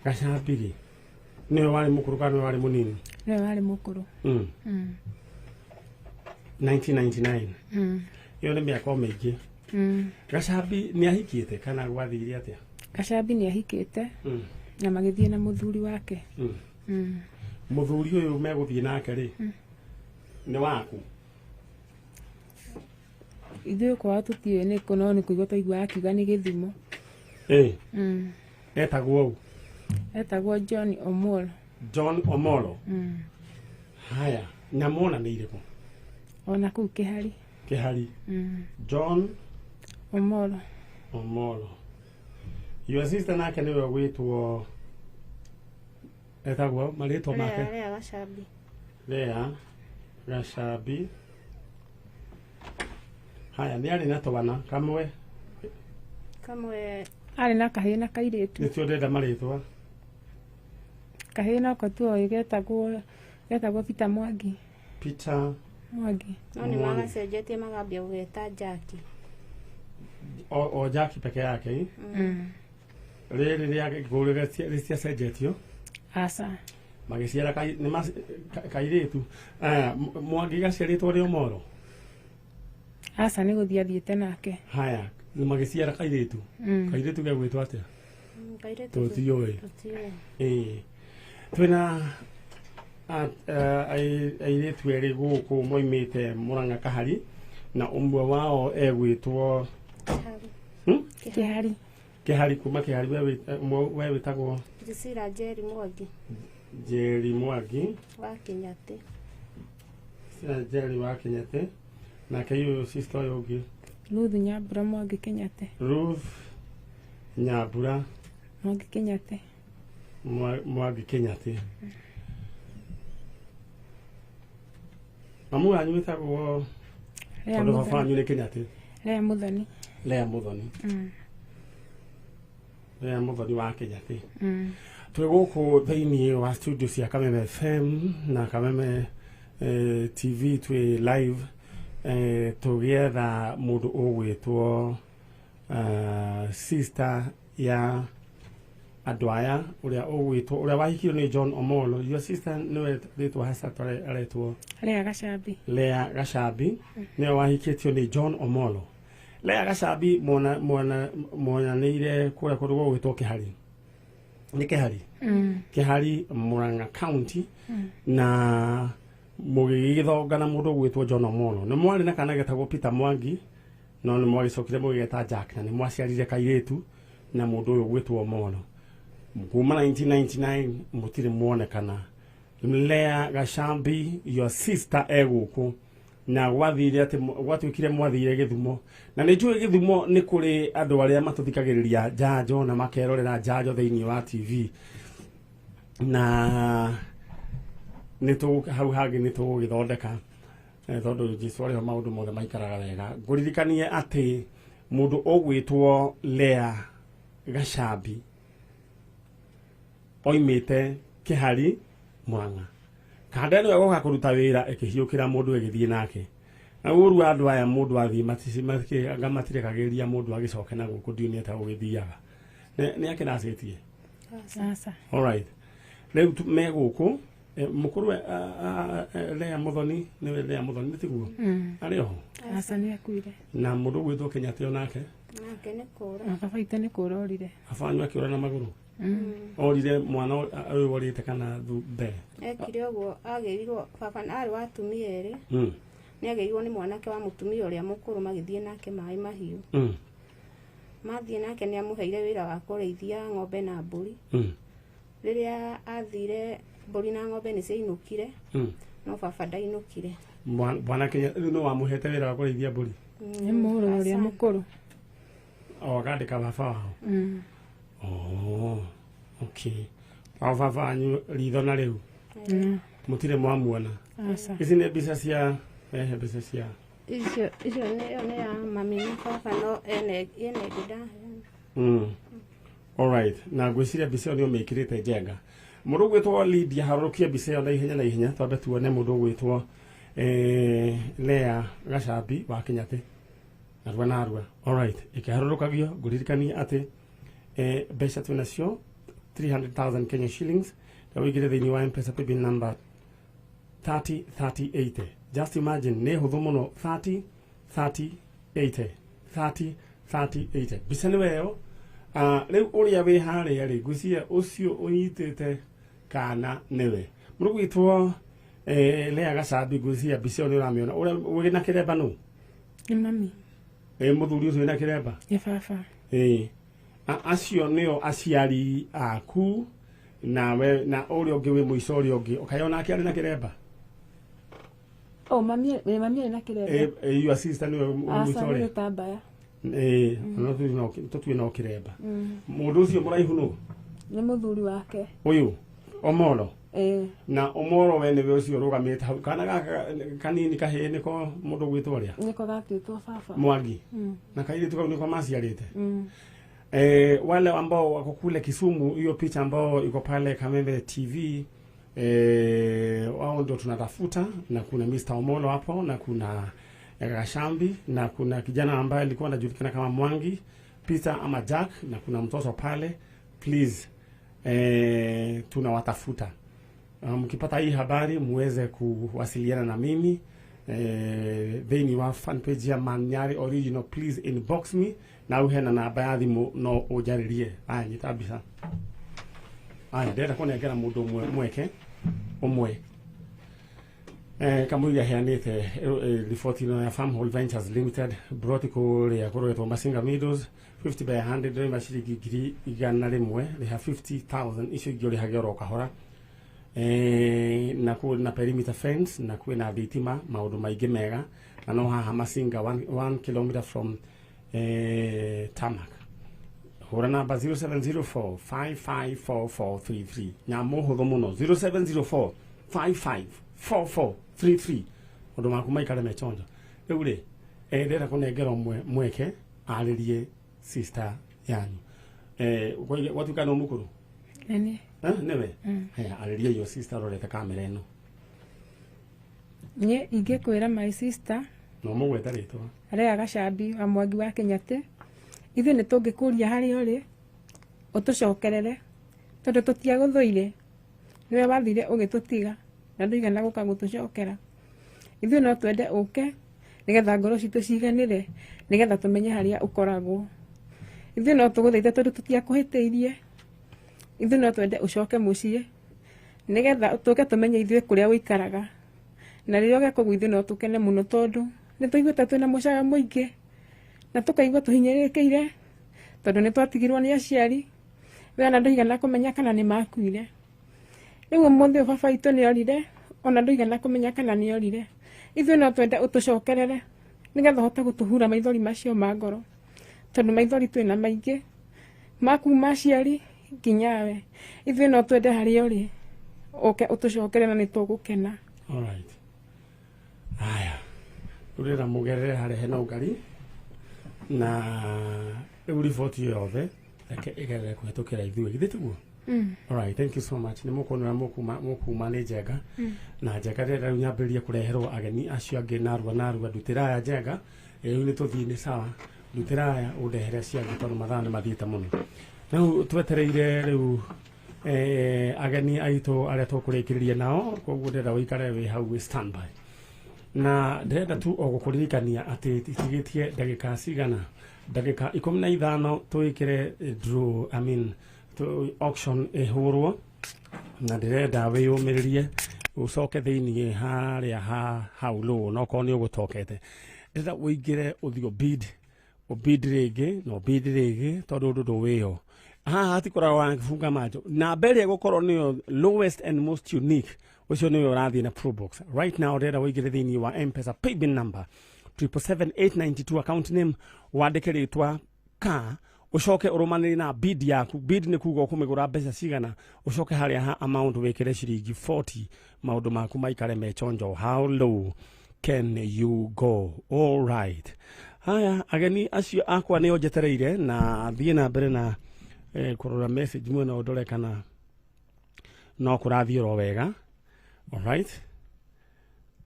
Gacambi rĩ, nĩwe warĩ mũkũrũ kana nĩwe warĩ mũnini? Nĩwe warĩ mũkũrũ. 1999. Ĩyo nĩ mĩaka o mĩingĩ. Gacambi nĩ ahikĩte kana gwathire atĩa? Gacambi nĩ ahikĩte na magĩthiĩ na mũthuri wake. Mũthuri ũyũ megũthiĩ nake rĩ, nĩ waku? Ithuĩ kwao tũtiũĩ nĩkũ, no nĩ kũigua twaigua akiuga nĩ Gĩthumo. Etagwo ũũ? Etagwo John Omolo. John Omolo. Haya, na monanĩire kũ? Ona kũu Kĩhari. Kĩhari. John Omolo. Omolo. Your sister nake nĩwe ũgwĩtwo, etagwo marĩtwa make? Lea Gacambi. Lea Gacambi. Haya, nĩ arĩ na twana kamwe? Kamwe. Arĩ na kahĩĩ na kairĩtu. Nĩtio ndĩrenda marĩtwa. Kahĩĩ nako tuoĩ getagwo Peter Mwangi. Peter Mwangi. No nĩ Mwangi. magacenjetie magambia gũgeta Jackie. O Jackie peke yake? Rĩrĩ rĩa gĩkũyũ rĩciacenjetio? Aca. Magĩciara kairĩtu. Aya, Mwangi gaciarĩtwo rĩ Omolo? Aca, nĩ gũthiĩ athiĩte nake. Haya, magĩciara kairĩtu. Kairĩtu gegwĩtwo atĩa? Kairĩtu Tũtiũĩ. Tũtiũĩ. Ĩĩ, twĩna airĩtu erĩ gũkũ moimĩte Mũrang'a Kahari, na ũmwe wao egwĩtwo Kĩhari. Kĩhari. Kĩhari, kuma Kĩhari. Ũmwe we wĩtagwo? Priscilla Njeri Mwangi. Njeri Mwangi. Wa Kĩnyatĩ. Priscilla Njeri wa Kĩnyatĩ. Nake ũyũ sister ũyũ ũngĩ? Ruth Nyambura Mwangi Kĩnyatĩ. Ruth Nyambura Mwangi Kĩnyatĩ. Mwangi Kĩnyatĩ. Mamu wanyu wĩtagwo? Lea Tondũ baba Mũthoni. wanyu nĩ Kĩnyatĩ. Lea Mũthoni. Lea Mũthoni. Lea Mũthoni wa Kĩnyatĩ. Twĩ gũkũ thĩinĩ wa studio cia Kameme FM na Kameme TV, twĩ live tũgĩetha mũndũ ũgwĩtwo sister ya andũ aya, ũrĩa ũgwĩtwo, ũrĩa wahikirio nĩ John Omolo. Your sister nĩwe rĩtwa hasa aretwo? Lea Gacambi. Lea Gacambi nĩwe wahikĩtio nĩ John Omolo. Lea Gacambi mona monanĩire kũrĩa kũndũ gũgwĩtwo Kĩhari, nĩ Kĩhari? Kĩhari, Murang'a County, na mũgĩgĩthonga na mũndũ ũgwĩtwo John Omolo. Nĩ mwarĩ na kana getagwo Peter Mwangi, no nĩ mwagĩcokire mũgĩgeta Jack, na nĩ mwaciarire kairĩtu na mũndũ ũyũ ũgwĩtwo Omolo. Kuma 1999 mũtirĩ muonekana. Lea Gacambi, your sister, egũkũ na gwathire atĩ gwatuĩkire mwathire Gĩthumo, na nĩ njũĩ Gĩthumo nĩ kũrĩ andũ arĩa matũthikagĩrĩria njanjo na makerorera njanjo thĩinĩ wa TV, na nĩ tũ hau hangĩ nĩ tũgũgĩthondeka tondũ Jesu arĩho maũndũ mothe maikaraga wega. Ngũririkanie atĩ mũndũ ũgwĩtwo Lea Gacambi oimĩte Kĩhari, Murang'a. Kanda ĩno ĩgoka kũruta wĩra ĩkĩhiũkĩra mũndũ ĩgĩthiĩ nake, na ũru wa andũ aya, mũndũ athiĩ anga matirekagĩrĩria mũndũ agĩcoke na gũkũ. Ndiũ nĩ atĩa gũgĩthiaga, nĩ akĩracĩtie? Aca. Alright, rĩu me gũkũ mũkũrũ Lea Mũthoni, nĩwe Lea Mũthoni, nĩ tiguo? Arĩ oho? Aca, nĩ akuire. Na mũndũ ũgwĩtwo Kenyatta onake? Nake nĩ kũra. Na baba itũ nĩ kũra orire. Baba wanyu akĩũra na magũrũ? Orire mwana ũyũ orĩte kana mbere? Ekire ũguo, agĩrirwo baba arĩ wa atumia erĩ. Nĩ agĩrirwo nĩ mwanake wa mũtumia ũrĩa mũkũrũ, magĩthiĩ nake Maĩ Mahiũ. Mathiĩ nake, nĩ amũheire wĩra wa kũrĩithia ng'ombe na mbũri. Rĩrĩa athire, mbũri na ng'ombe nĩ ciainũkire, no baba ndainũkire. Bwana Kenya rĩu nĩ wamũhete wĩra wa kũrĩithia mbũri? Nĩ mũrũ ũrĩa mũkũrũ. O akandĩka baba wao? Oh, okay. O baba wanyu ritho na rĩu mũtirĩ mwamuona? Aca. Ici nĩ mbica cia ehe, mbica cia Icio nĩ ĩyo nĩ ya mami na baba, no ene ĩngĩ ndaheana. Alright, na ngwĩciria mbica ĩyo nĩ ũmĩkĩrĩte njenga. Mũndũ ũgwĩtwo Lydia, harũrũkie mbica ĩyo na ihenya na ihenya, twambe tuone mũndũ ũgwĩtwo Lea Gacambi wa Kĩnyatĩ narua narua. Alright, ĩkĩharũrũkagio, ngũririkanie atĩ mbeca twĩ nacio. 300,000 Kenya shillings na wĩingĩre thĩinĩ wa M-Pesa paybill number 30 30 80. Just imagine, nĩ hũthũ mũno, 30 30 80, 30 30 80. Mbica nĩ weyo. Rĩu ũrĩa wĩ harĩa rĩ, ngwĩciria ũcio ũnyitĩte kana nĩwe mũrũ gwĩtwo Lea Gacambi. Ngwĩciria mbica ĩyo nĩ ũramĩona. Ũrĩa wĩna kĩremba nũ? Nĩ mami. Mũthuri ũcio wĩna kĩremba? Nĩ baba. Acio nĩo aciari aku, nawe na ũrĩa ũngĩ wĩ mũico, ũrĩa ũngĩ ũkaĩ onake arĩ na kĩremba? Oh, mami, mami arĩ na kĩremba. Your sister nĩwe mũico Aca, nĩ ũrĩa? Gĩtambaya. No tũtue no kĩremba. Mũndũ ũcio mũraihu nũ? Nĩ mũthuri wake. Ũyũ Omolo? Ĩĩ. Na Omolo we nĩwe ũcio ũrũgamĩte hau, kana gaka kanini kahĩĩ nĩko mũndũ gwĩtwo ũrĩa? Nĩko gatuĩtwo baba. Mwangi. Na kairĩtu kau nĩko maciarĩte. Wale ambao wako kule Kisumu, hiyo picha ambao iko pale Kameme TV, wao ndio tunatafuta, na kuna Mr. Omolo hapo na kuna Gashambi na kuna kijana ambaye alikuwa anajulikana kama Mwangi Peter ama Jack na kuna mtoto pale. Please, tunawatafuta. Mkipata hii habari muweze kuwasiliana na mimi thĩinĩ wa fan page ya Manyari Original. Please inbox me na uhe na namba ya thimũ no ũnjarĩrie. Aya, nyita mbica. Aya, ndĩrenda kũnengera mũndũ ũmwe mweke ũmwe. Kamũira heanĩte riboti ĩno ya Farmhold Ventures Limited, broti kũrĩa kũroretwo Masinga Meadows, 50 by 100, ndĩrema ciringi 100,000, rĩha 50,000, icio ingĩ ũrĩhage oro kahora. Na kwĩna perimeter fence na kwĩna thitima, maũndũ maingĩ mega, na no haha Masinga, 1 kilometer from tarmac. Hũra namba 0704 554433, nyamũ hũthũ mũno, 0704 554433, ũndũ maku maikare mechonjo. Rĩu rĩ, ndĩrenda kũnengera ũmwe mweke arĩrie sister yanyu. Gwatuĩka nĩ mũkũrũ? Nĩ. Nĩwe? Haya, arĩria your sister rorete kamera ĩno. Niĩ ingĩkwĩra my sister, No mũgweta rĩtwa. Lea Gacambi wa Mwangi wa Kĩnyatĩ, ithuĩ nĩ tũngĩkũria harĩa ũrĩ ũtũcokerere, tondũ tũtiagũthũire, nĩwe wathire ũgĩtũtiga na ndũigana gũka gũtũcokera. Ithuĩ no twende ũke nĩgetha ngoro citũ ciganĩre, nĩgetha tũmenye harĩa ũkoragwo. Ithuĩ no tũgũthaithe tondũ tũtiakũhĩtĩirie. Ithuĩ no twende ũcoke mũciĩ nĩgetha tũke tũmenye ithuĩ kũrĩa ũikaraga, na rĩrĩa ũgeka ũguo ithuĩ no tũkene mũno, tondũ nĩ tũiguĩte twĩna mũcayo mũingĩ na tũkaigua tũhinyĩrĩrĩkĩire, tondũ nĩ twatigirwo nĩ aciari, we ona ndũigana kũmenya kana nĩ makuire. Rĩu ũmũthĩ ũyũ baba witũ nĩ orire, ona ndũigana kũmenya kana nĩ orire. Ithuĩ no twende ũtũcokerere nĩgetha ũhote gũtũhura maithori macio ma ngoro, tondũ maithori twĩna maingĩ ma kuma aciari nginya we. Ithuĩ no twende harĩa ũrĩ ũke ũtũcokerere na nĩ tũgũkena. Alright. Haya, rĩu mũgerere harĩa hena ũngari, na rĩu riboti ĩyo yothe reke ĩgerere kũhetũkĩra ithuĩ, githĩ tiguo? Alright, thank you so much. Nĩ mũkuona mũkuma mũkuma nĩ Njenga. Na Njenga, ndĩrenda rĩu nyambĩrĩrie kũreherwo ageni acio angĩ narua narua. Ndutĩra aya, Njenga. Rĩu nĩ tũthiĩ, nĩ sawa. Ndutĩra aya ũndehere acio angĩ, tondũ mathaa nĩ mathiĩte mũno. Rĩu twetereire rĩu ageni aitũ arĩa tũkũrĩkĩrĩria nao, koguo ndĩrenda ũikare wĩ hau wĩ standby, na ndĩrenda tu o gũkũririkania atĩ itigĩtie ndagĩka cigana, ndagĩka 15 twĩkĩre draw, I mean, auction ĩhũrwo, na ndĩrenda wĩyũmĩrĩrie ũcoke thĩiniĩ harĩa ha hau lũ, no korwo nĩ ũgũtokete, ndĩrenda ũingĩre ũthiĩ ũbid, ũbid rĩngĩ na ũbid rĩngĩ, tondũ ũndũ ndũwĩho haha hatikoragwo wa macho. Namba ĩrĩa ĩgũkorwo nĩyo lowest and most unique, ũcio nĩwe ũrathiĩ na Probox. Right now ndĩrenda ũingĩre thĩiniĩ wa M-Pesa paybill number 777,892, account name wandĩke rĩtwa ka, ũcoke ũrũmanĩrĩrie na bid yaku. Bid nĩ kuga ũkũmĩgũra mbeca cigana. Ũcoke harĩa ha amount wĩkĩre ciringi 40, maũndũ maku maikare mechonjo. How low can you go? All right, haya, ageni acio akwa nĩo njetereire, na thiĩ na mbere na kũrora message mwena ũndore kana no kũrathiĩ oro wega. Alright,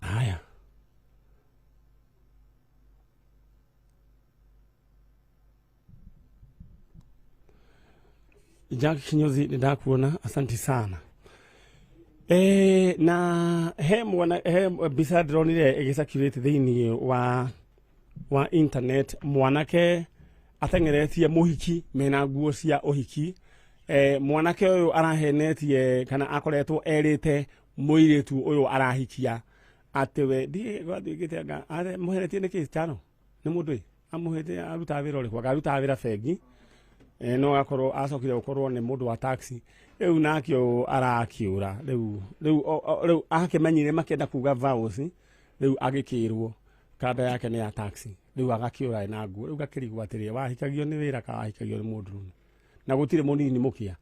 haya. Jack Kinyozi nĩ ndakuona, asante sana. Na he mwana he mbica ndĩronire ĩgĩcirculate thĩinĩ wa internet, mwanake ateng'eretie mũhiki mena nguo cia ũhiki. Mwanake ũyũ arahenetie kana akoretwo erĩte mũirĩtu ũyũ arahikia atĩ we ndigĩte anga mũhenetie nĩkĩ chano nĩ mũndũ ĩ amũhete arutaga wĩra ũrĩkũ, akarutaga wĩra bengi, no agakorwo acokire gũkorwo nĩ mũndũ wa taxi. Rĩu nake ũyũ arakĩũra rĩu akĩmenyire makĩenda kuga vows, rĩu agĩkĩrwo kanda yake nĩ ya taxi, rĩu agakĩũra na nguo. Rĩu gakĩrigwo atĩrĩ, wahikagio nĩ wĩra kana wahikagio nĩ mũndũrũme? Na gũtirĩ mũnini mũkĩa.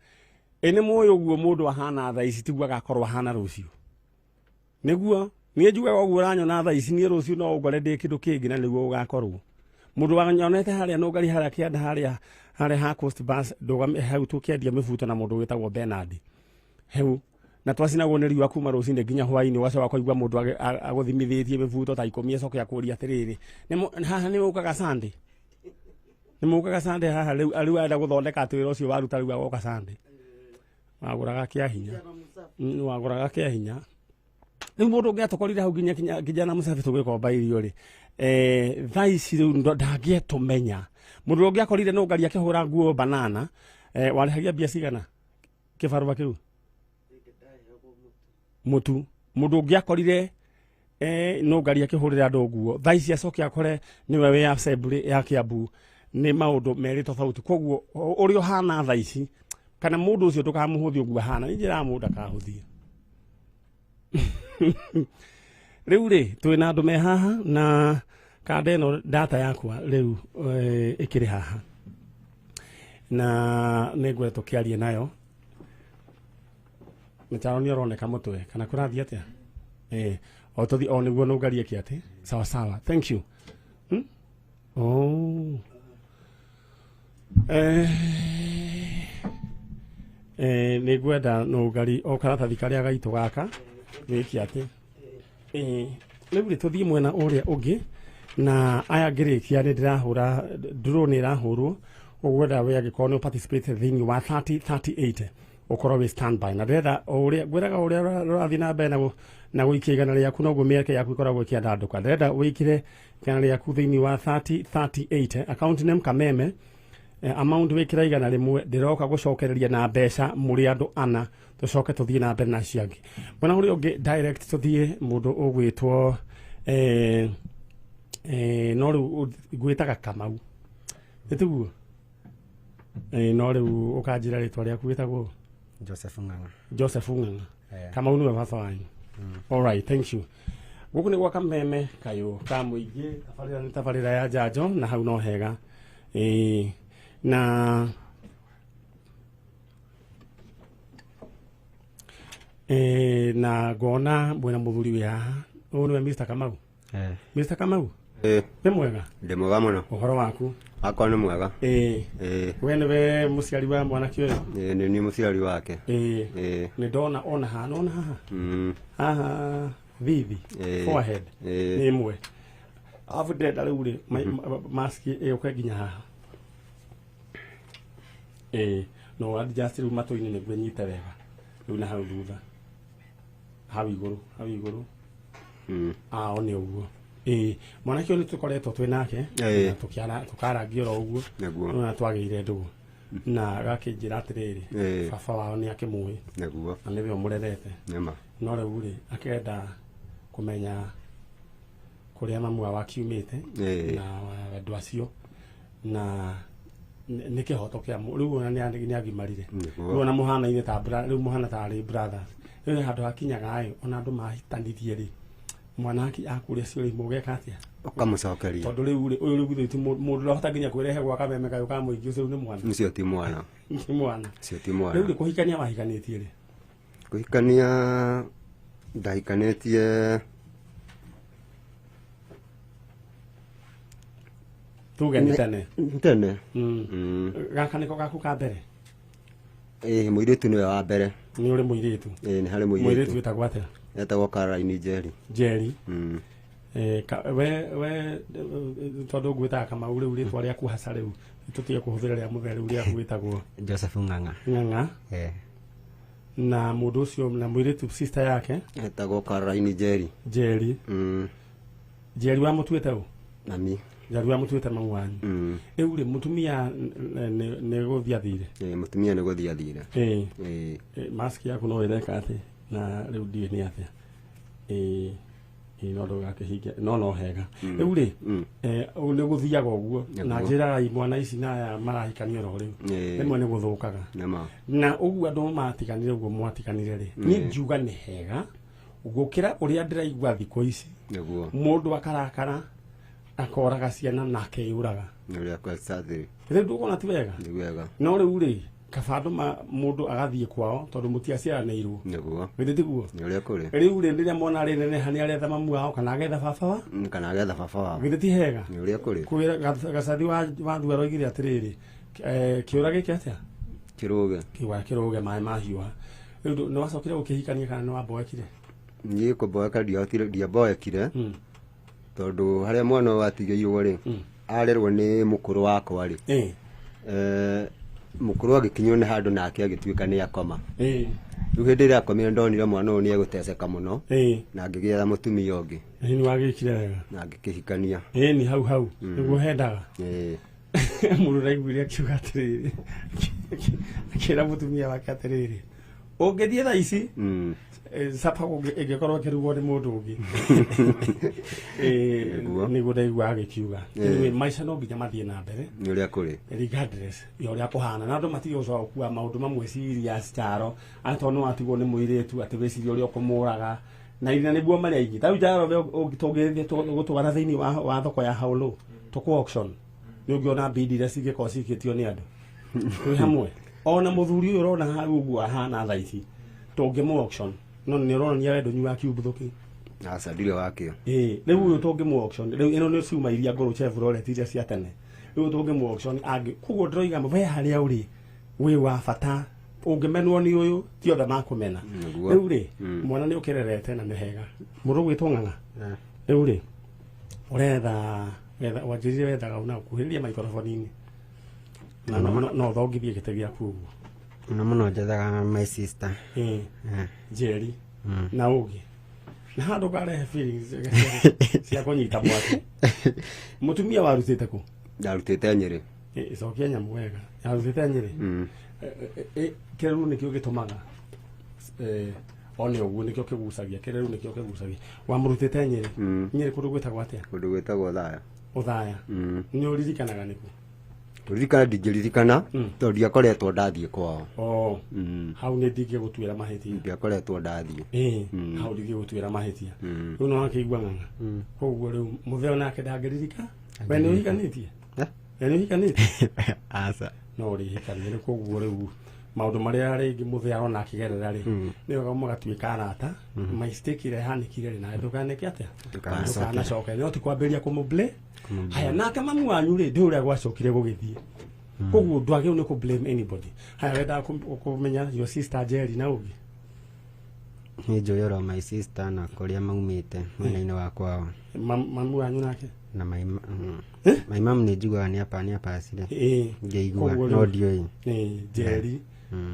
Ĩ nĩ mũĩ ũguo mũndũ ahana thaa ici tiguo agakorwo ahana rũciũ. Nĩguo niĩ njugaga ũguo ũranyona thaa ici, niĩ rũciũ no ũngore ndĩ kĩndũ kĩngĩ na nĩguo ũgakorwo. Mũndũ wanyonete harĩa nũngari harĩa kĩanda harĩa ha Coast Bus ndũgame hau tũkĩendia mĩbuto na mũndũ wĩtagwo Bernard hau, na twacinagwo nĩ riũa kuma rũcinĩ nginya hwainĩ, ũgacoka ũkaigua mũndũ agũthimithĩtie mĩbuto ta 10 acoke akũria atĩrĩrĩ, haha nĩ ũkaga Sunday? Nĩ mũkaga Sunday haha? Rĩu arenda gũthondeka atĩ wĩra ũcio waruta rĩu agoka Sunday. Wagũraga kĩa hinya. Wagũraga kĩa hinya. Rĩu mũndũ ũngĩ atũkorire hau nginya kijana Mũcabi tũgĩkomba irio rĩ, thaa ici rĩu ndangĩetũmenya. Mũndũ ũngĩ akorire no ngari akĩhũra nguo banana, warĩhagia mbia cigana kĩbarũa kĩu? Mũtu. Mũndũ ũngĩ akorire no ngari akĩhũrĩra andũ nguo, thaa ici acoke akore nĩwe wĩ assembly ya Kiambu. Nĩ maũndũ merĩ tofauti. Koguo ũrĩa ũhana thaa ici kana mũndũ ũcio ndũkamũhũthie ũguo ahana, niĩ njĩraga mũndũ ndakahũthie. Rĩu rĩ twĩna andũ me haha na kanda ĩno data yakwa rĩu ĩkĩrĩ haha na nĩngwenda tũkĩarie nayo. Mĩtaro nĩ ũroneka mũtwe kana kũrathiĩ atĩa? O tũthiĩ o nĩguo nũngarie kĩ atĩ. Sawa sawa, thank you. Oh. Nĩngwenda nũngari o karatathi karĩa gaitũ gaka wĩke atĩ. Rĩu rĩ tũthiĩ mwena ũrĩa ũngĩ na aya ngĩrĩkia nĩ ndĩrahũra draw nĩ ĩrahũrwo, ũgwenda we angĩkorwo nĩ participate thĩinĩ wa 3038 ũkorwo wĩ standby, na ndĩrenda o ũrĩa ngwĩraga ũrĩa ũrathiĩ na mbere na gũikia igana rĩaku noguo mĩeke yaku ĩkoragwo ĩkĩandandũka. Ndĩrenda wĩkĩre igana rĩaku thĩinĩ wa 3038, account name Kameme, amount wĩkĩra 100, ndĩroka gũcokereria na mbeca mũrĩ andũ ana, tũcoke tũthiĩ na mbere na acio angĩ. Mwena ũrĩa ũngĩ direct tũthiĩ mũndũ ũgwĩtwo no rĩu ngwĩtaga Kamau, nĩ tiguo? No rĩu ũkanjĩra rĩtwa rĩaku wĩtagwo? Joseph Ng'ang'a. Joseph Ng'ang'a. Kamau nĩwe baba wanyu. All right, thank you. Gũkũ nĩ gwa Kameme kayũ ka mũingĩ, tabarĩra nĩ tabarĩra ya njanjo na hau no hega. Na na ngona mwena mũthuri wĩ haha, ũyũ nĩwe Mr. Kamau. Mr. Kamau? Nĩ mwega? Ndĩ mwega mũno. Ũhoro waku? Wakwa nĩ mwega. We nĩwe mũciari wa mwanake ũyũ? Nĩ niĩ mũciari wake. Nĩ ndona ona haha, nona haha? Haha thithi, forehead. Nĩ ĩmwe. Arabu ndĩrenda rĩu rĩ, mask ĩũke nginya haha. No adjust rĩu matũ-inĩ nĩguo ĩnyite wega. Rĩu na hau thutha. Hau igũrũ, hau igũrũ. Ao nĩ ũguo. Mwanake ũyũ nĩ tũkoretwo twĩ nake, na tũkarangia oro ũguo. Na twagĩire ndũgũ. Na agakĩnjĩra atĩrĩrĩ, baba wao nĩ akĩmũĩ. Na nĩwe ũmũrerete. No rĩu rĩ, akĩenda kũmenya kũrĩa mamu wao akiumĩte, na andũ acio, na nĩ kĩhoto kĩa rĩu ona nĩ agimarire. Rĩu ona mũhanaine ta rĩu mũhana tarĩ brothers. Rĩu handũ hakinyaga ĩ, ona andũ mahĩtanirie rĩ, mwanake akũria ciũria mũgeka atĩa? Ũkamũcokeria. Tondũ rĩu rĩ, ũyũ rĩu githĩ ti mũndũ ũrahota nginya kwĩrehe gwa Kameme kayũ ka mũingĩ, ũcio rĩu nĩ mwana. Ũcio ti mwana. Ti mwana. Ũcio ti mwana. Rĩu rĩ, kũhikania wahikanĩtie rĩ? Kũhikania ndahikanĩtie Tuge nĩ tene. Tene. Gaka nĩko gaku ka mbere? Mũirĩtu nĩwe wa mbere. Nĩ ũrĩ mũirĩtu? Nĩ harĩ mũirĩtu. Mũirĩtu wĩtagwo atĩa? Etagwo Caroline Njeri. Njeri. We tondũ ngwĩtaga Kamau rĩu rĩtwa rĩaku haca rĩu Tũtige kũhũthĩra rĩa mũthee rĩu rĩaku wĩtagwo Joseph Ng'ang'a. Ng'ang'a. Eh. Na mũndũ ũcio na mũirĩtu sister yake Etagwo Caroline Njeri. Njeri. Njeri wa mũtuĩte ũ? Mami. Njeri wa mũtuĩte mamu wanyu. Rĩu rĩ mũtumia nĩ gũthiĩ athire? Mũtumia nĩ gũthiĩ athire. Mask yaku no ĩreka atĩ na rĩu ndiũĩ nĩ atĩa. No ndũgakĩhinge no hega. Rĩu rĩ nĩ gũthiaga ũguo na njĩraga imwana ici na aya marahikanio oro rĩu rĩmwe nĩ gũthũkaga. Na ũguo andũ matiganire ũguo mwatiganire rĩ niĩ ngiuga nĩ hega gũkĩra ũrĩa ndĩraigua thikũ ici. Mũndũ akarakara akoraga ciana na akeyũraga. Rĩu ndũkuona ti wega? No rĩu rĩ kaba andũ mũndũ agathiĩ kwao tondũ mũtiaciaranĩirwo. Githĩ tiguo? Rĩu rĩ rĩrĩa mwana arĩneneha nĩ aretha mamu wao kana agetha baba wa? Kana agetha baba wao. Githĩ ti hega? Kwĩra Gacathi wa Thua aroigire atĩrĩrĩ kĩũra gĩkĩ atĩa? Kĩrũge. Kĩũra kĩrũge maĩ mahiũha. Rĩu nĩ wacokire gũkĩhikania kana nĩ wamboekire? Niĩ kũmboeka ndiamboekire tondũ harĩa mwana ũyũ atigĩirwo rĩ arerwo nĩ mũkũrũ wakwa rĩ. Mũkũrũ agĩkinywo nĩ handũ nake agĩtuĩka nĩ akoma. Rĩu hĩndĩ ĩrĩa akomire ndonire mwana ũyũ nĩ egũteceka mũno na ngĩgĩetha mũtumia ũngĩ. Nĩ wagĩkire wega. Na ngĩkĩhikania. Nĩ hau hau nĩguo hendaga. Mũndũ ndaiguire akiuga atĩrĩrĩ akĩra mũtumia wake atĩrĩrĩ ũngĩthiĩ thaa ici capa ĩngĩkorwo ĩkĩrugwo nĩ mũndũ ũngĩ. Nĩguo ndaigua agĩkiuga. Anyway, maica no nginya mathiĩ na mbere. Nĩ ũrĩa kũrĩ. Regardless ya ũrĩa kũhana. Na andũ matige gũcoka gũkua maũndũ mamwe serious Charo atĩ tondũ nĩ watigwo nĩ mũirĩtu atĩ wĩcirie ũrĩa ũkũmũraga na ina nĩguo marĩ aingĩ. Ta rĩu Charo tũngĩthiĩ gũtwara thĩinĩ wa thoko ya Haulu tũkũ auction nĩ ũngĩona bidi iria cingĩkorwo cikĩtio nĩ andũ. Twĩ hamwe. Ona mũthuri ũyũ ũrona hau ũguo ahana thaa ici tũngĩmũ auction no nĩ ũronania we ndũnyuaga kiumbũthũki. Aca ndirĩ wakĩo. Rĩu ũyũ tũngĩmũ auction rĩu ĩno nĩ ciuma iria ngũrũ Chevrolet iria cia tene. Rĩu tũngĩmũ auction angĩ koguo ndĩroiga we harĩa ũrĩ wĩ wa bata ũngĩmenwo nĩ ũyũ ti othe makũmena. Rĩu rĩ mwana nĩ ũkĩrerete na nĩ hega. Mũndũ ũgwĩtwo Ng'ang'a. Rĩu rĩ ũretha wanjĩrire wethaga una kuhĩrĩria microphone-inĩ. Na no thongithie gĩtĩ gĩaku ũguo. Mũno mũno njethaga my sister. Njeri na ũngĩ. Na handũ karehe feelings cia kũnyita mwaki. Mũtumia warutĩte kũ? Ndarutĩte Nyĩrĩ. Cokia nyamũ wega. Yarutĩte Nyĩrĩ? Kĩruru nĩkĩo gĩtũmaga one ũguo nĩkĩo kĩgucagia. Kĩruru nĩkĩo kĩgucagia. Wamũrutĩte Nyĩrĩ? Nyĩrĩ kũndũ gwĩtagwo atĩa? Kũndũ gwĩtagwo Ũthaya. Ũthaya. Nĩ ũririkanaga nĩkũ? Kũririkana ndingĩririkana tondũ ndiakoretwo ndathiĩ kwao. Hau nĩ ndingĩgũtuĩra mahĩtia. Ndiakoretwo ndathiĩ. Hau ndingĩgũtuĩra mahĩtia. Rĩu no wakĩigua Ng'ang'a. Koguo rĩu mũthee onake ndangĩririka. We nĩ ũhikanĩtie? We nĩ ũhikanĩtie? Aca. No ũrĩhikania rĩu koguo rĩu maũndũ marĩa rĩngĩ mũthee arona akĩgerera rĩ nĩ wega mũgatuĩka arata. Mistake ĩrĩa ĩhanĩkire rĩ nawe ndũkaneke atĩa? Ndũkanacoke. No ti kwambĩrĩria kũmũblame. Haya nake mamu wanyu rĩ ndĩ ũrĩa gwacokire gũgĩthiĩ. Koguo ndwagĩrĩirwo nĩ kũ blame anybody. Haya wendaga kũmenya your sister Njeri na ũngĩ? Nĩ njũĩ oro my sister na kũrĩa maumĩte mwena-inĩ wa kwao. Mamu wanyu nake? Na my mom nĩ njiguaga nĩ apacire. Ngĩigua no ndiũĩ. Njeri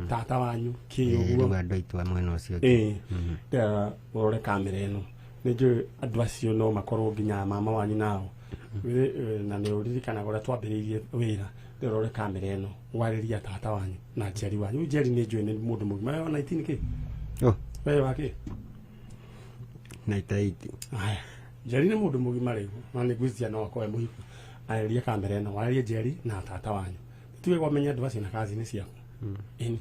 tata wanyu kĩ ũguo. Rĩu andũ aitũ a mwena ũcio ũngĩ. Ndĩrera ũrore kamera ĩno. Nĩ njũĩ andũ acio no makorwo nginya mama wanyu nao. Na nĩ ũririkanaga ũrĩa twambĩrĩirie wĩra. Ndĩrore kamera ĩno warĩria tata wanyu na Njeri wanyu. Njeri nĩ njũĩ nĩ mũndũ mũgima. We wa 19 kĩ? We wa kĩ? 98. Haya. Njeri nĩ mũndũ mũgima rĩu. Na nĩ ngwĩciria no akorwo e mũhiku. Arĩria kamera ĩno warĩrie Njeri na tata wanyu. Tuge kwamenya andũ acio na kazi-inĩ ciaku. Ĩni.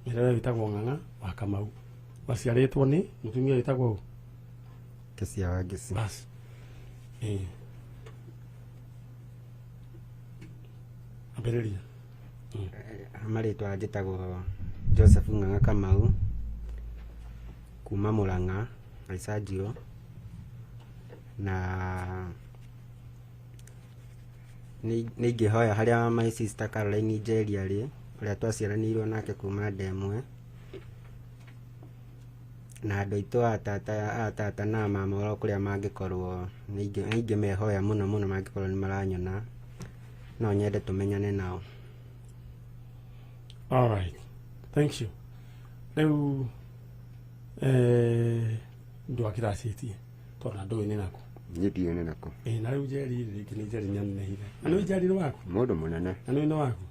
Mĩrere wĩtagwo Ng'ang'a wa Kamau. Waciarĩtwo nĩ mũtumia wĩtagwo ũ? Kesia wa Ngĩci. Bas. Ambĩrĩria. Marĩtwa njĩtagwo Joseph Ng'ang'a Kamau kuma Murang'a Gaicanjirũ na nĩ ingĩhoya harĩa my sister Caroline Njeri arĩ ũrĩa twaciaranĩirwo nake kuma nda ĩmwe na andũ aitũ a tata na mama oro kũrĩa mangĩkorwo nĩ ingĩmehoya mũno mũno mangĩkorwo nĩ maranyona No nyende tũmenyane nao. All right, thank you. Rĩu ndwakĩracĩtie tondũ ndũĩ nĩ nako. Niĩ ndiũĩ nĩ nako. Ĩ, na rĩu Njeri rĩngĩ nĩ Njeri nĩanenehire. Na nĩ Njeri nĩ waku? Mũndũ mũnene. Na nĩ waku?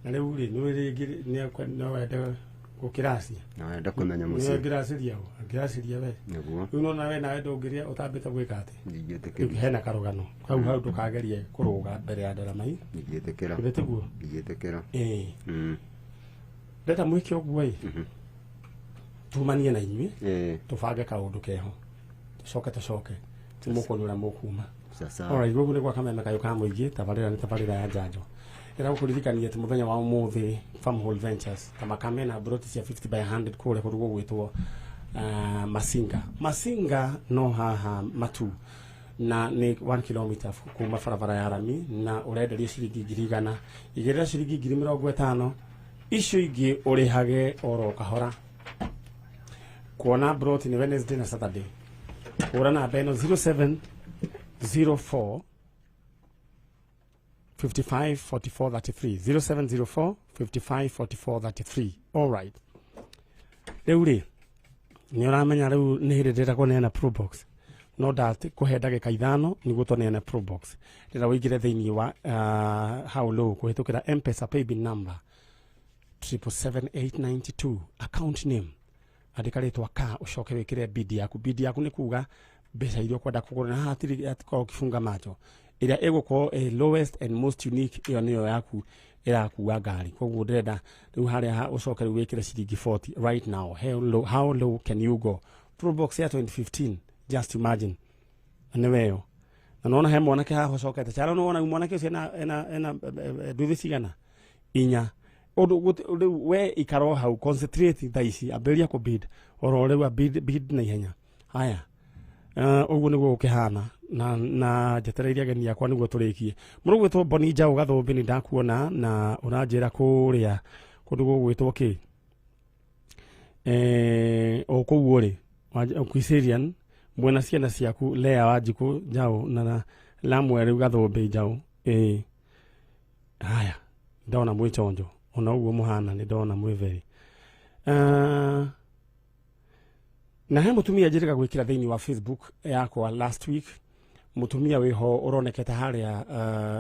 Na rĩu rĩ, nĩ rĩngĩ no wende gũkĩracia? No wende kũmenya Nĩ mũciĩ. ũngĩracĩria ũ? Angĩracĩria we. Nĩguo. Rĩu nona we nawe ndũngĩrĩa ũtambĩte gwĩka atĩ? Ndingĩtĩkĩria. Rĩu hena karũgano. Hau hau ndũkagerie kũrũga mbere ya ndarama ii. Ndingĩtĩkĩra. Githĩ tiguo? Ndingĩtĩkĩra. Ĩĩ. Ndĩrenda mwĩke ũguo ĩ. Tumanie na inyuĩ. Tũbange kaũndũ keho. Tũcoke tũcoke. Tũmũkone ũrĩa mũkuma. Sasa. Alright, gũkũ nĩ gwa Kameme Kayũ ka Mũingĩ, tabarĩra nĩ tabarĩra ya njanjo. Ĩra gũkũririkania atĩ mũthenya wa ũmũthĩ Farmhold Ventures ta makame na broti cia 50 by 100 kũrĩa kũndũ gũgwĩtwo Masinga. Masinga no haha Matu na nĩ 1 kilometer kuma barabara ya rami na ũrenderio ciringi 100,000. Igĩrĩra ciringi 50,000, icio ingĩ ũrĩhage oro kahora. Kuona broti nĩ Wednesday na Saturday. Hũra namba ĩno 0704 55 44 33, 0704 55 44 33. All right. Rĩu rĩ, nĩ ũramenya rĩu nĩ hĩndĩ ndĩrenda kũneana Probox. No ndakũhe ndagĩka 5 nĩguo tũneane Probox. Ndĩrenda ũingĩre thĩinĩ wa how low kũhĩtũkĩra M-Pesa paybill number 777,892, account name andĩka rĩtwa ka ũcoke wĩkĩre bid yaku. Bid yaku nĩ kuga mbeca iria ũkwenda kũgũra, na haha hatirĩ hatikoragwo ũkĩbunga macho. Ĩrĩa ĩgũkorwo ĩ lowest and most unique, ĩyo nĩyo yaku ĩrakua ngari. Koguo ndĩrenda rĩu harĩa ũcoke rĩu wĩkĩre ciringi 40 right now. How low, how low can you go? Probox ya 2015, just imagine. Na nĩ weyo. Na nĩwona he mwanake haha ũcokete. Charo, nĩwona mwanake ũcio ena nduthi cigana? 4. Ũndũ rĩu we ikara o hau, concentrate thaa ici, ambĩrĩria kũ bid. Oro rĩu bid na ihenya. Haya. Ũguo nĩguo gũkĩhana. Na njetereire ageni akwa nĩguo tũrĩkie. Mũndũ ũgwĩtwo Boni Njaũ Gathũmbĩ nĩ ndakuona na ũranjĩra kũrĩa kũndũ gũgwĩtwo kĩ? O kũu ũrĩ, Kiserian, mwena ciana ciaku Lea Wanjikũ Njaũ na Lamwel Gathũmbĩ Njaũ. Haya, ndona mwĩ chonjo. Ona ũguo mũhana nĩ ndona mwĩ very. Na he mũtumia njĩrĩga gwĩkĩra thĩinĩ wa Facebook yakwa last week. Mũtumia wĩho ũronekete harĩa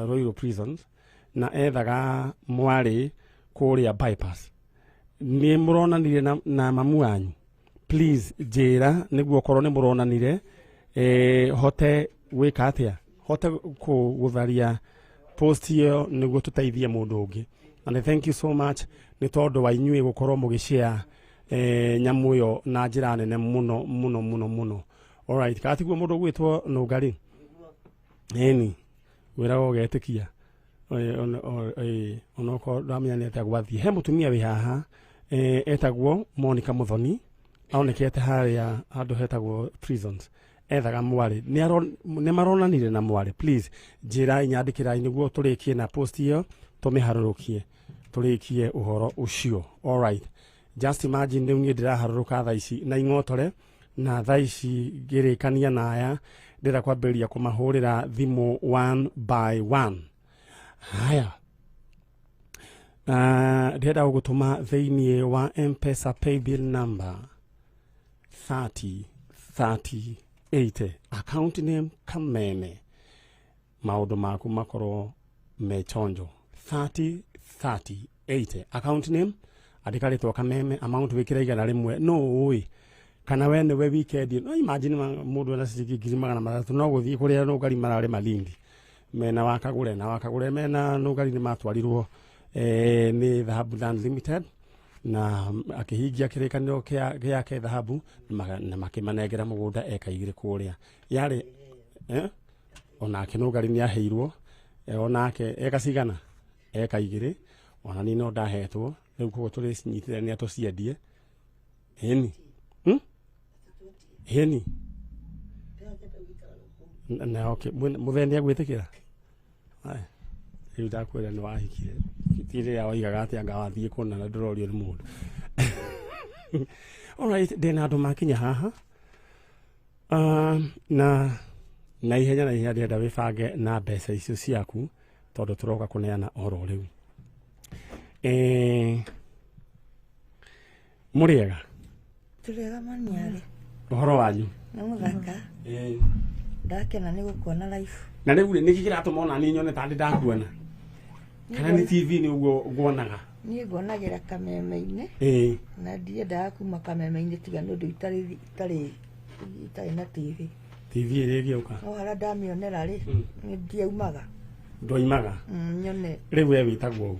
Royal Prisons na ethaga mwarĩ kũrĩa bypass. Nĩ mũronanire na mamu wanyu? Please njĩra nĩguo korwo nĩ mũronanire, hote gwĩka atĩa, hote gũtharia post ĩyo nĩguo tũteithie mũndũ ũngĩ. And thank you so much nĩ tondũ wa inyuĩ gũkorwo mũgĩshare nyamũ ĩyo na njĩra nene mũno mũno mũno mũno. All right, kana tiguo mũndũ ũgwĩtwo Nũngari? Ĩni, wĩraga ũgetĩkia. Onokorwo ndamenya nĩ atĩa gwathiĩ. He mũtumia wĩ haha, etagwo Monica Muthoni, aonekete harĩa handũ hetagwo prisons. Ethaga mwarĩ. Nĩ maronanire na mwarĩ. Please, njĩrai, nyandĩkĩrai nĩguo tũrĩkie na post ĩyo, tũmĩharũrũkie, tũrĩkie ũhoro ũcio. All right. Just imagine rĩu niĩ ndĩraharũrũka thaa ici na ing'otore, na thaa ici ngĩrĩkania na aya, ndĩrenda kwambĩrĩria kũmahũrĩra thimũ one by one. Haya. Ndĩrenda gũgũtũma thĩinĩ wa M-Pesa paybill number 30 30 80, account name Kameme. Maũndũ maku makorwo me chonjo. 30 30 80, account name andĩka rĩtwa Kameme, amount wĩkĩre 100. No ũĩ kana we nĩwe weekend. No imagine mũndũ ena ciringi 300,000 no gũthiĩ kũrĩa Nũngari mararĩ Malindi mena wakagũre na wakagũre mena Nũngari nĩ matwarirwo nĩ Dhahabu Land Limited na akĩhingia kĩrĩkanĩro gĩake Dhahabu na makĩmanengera mũgũnda eka 2 kũrĩa yarĩ, onake Nũngari nĩ aheirwo, onake eka cigana eka 2, ona niĩ no ndahetwo. Rĩu koguo tũrĩcinyitithania tũciendie. Ĩni. Ĩni. Na okay, mũthee nĩ agwĩtĩkĩra? Aya. Rĩu ndakwĩra nĩ wahikire. Ti rĩrĩa waigaga atĩ anga wathiĩ kũna na ndũrorio nĩ mũndũ. All right, ndĩna andũ makinya haha. Na ihenya na ihenya ndĩrenda wĩbange na mbeca icio ciaku. tondu turoka kuneana oro riu. Muriega Turega maniari uhoro wanyu nĩ mũthaka. Ndakena nĩ gũkuona live. Na rĩu nĩkĩ kĩratũma ona niĩ nyone ta ndĩ ndakuona? Kana nĩ TV nĩ ũguo nguonaga? Niĩ nguonagĩra kameme-inĩ. Na ndiendaga kuma kameme-inĩ tiga nĩ ũndũ itarĩ na TV. TV ĩrĩa ĩgĩũka. No harĩa ndamĩonera rĩ, nĩ ndiaumaga. Ndwaimaga? Nyone. Rĩu we wĩtagwo ũ?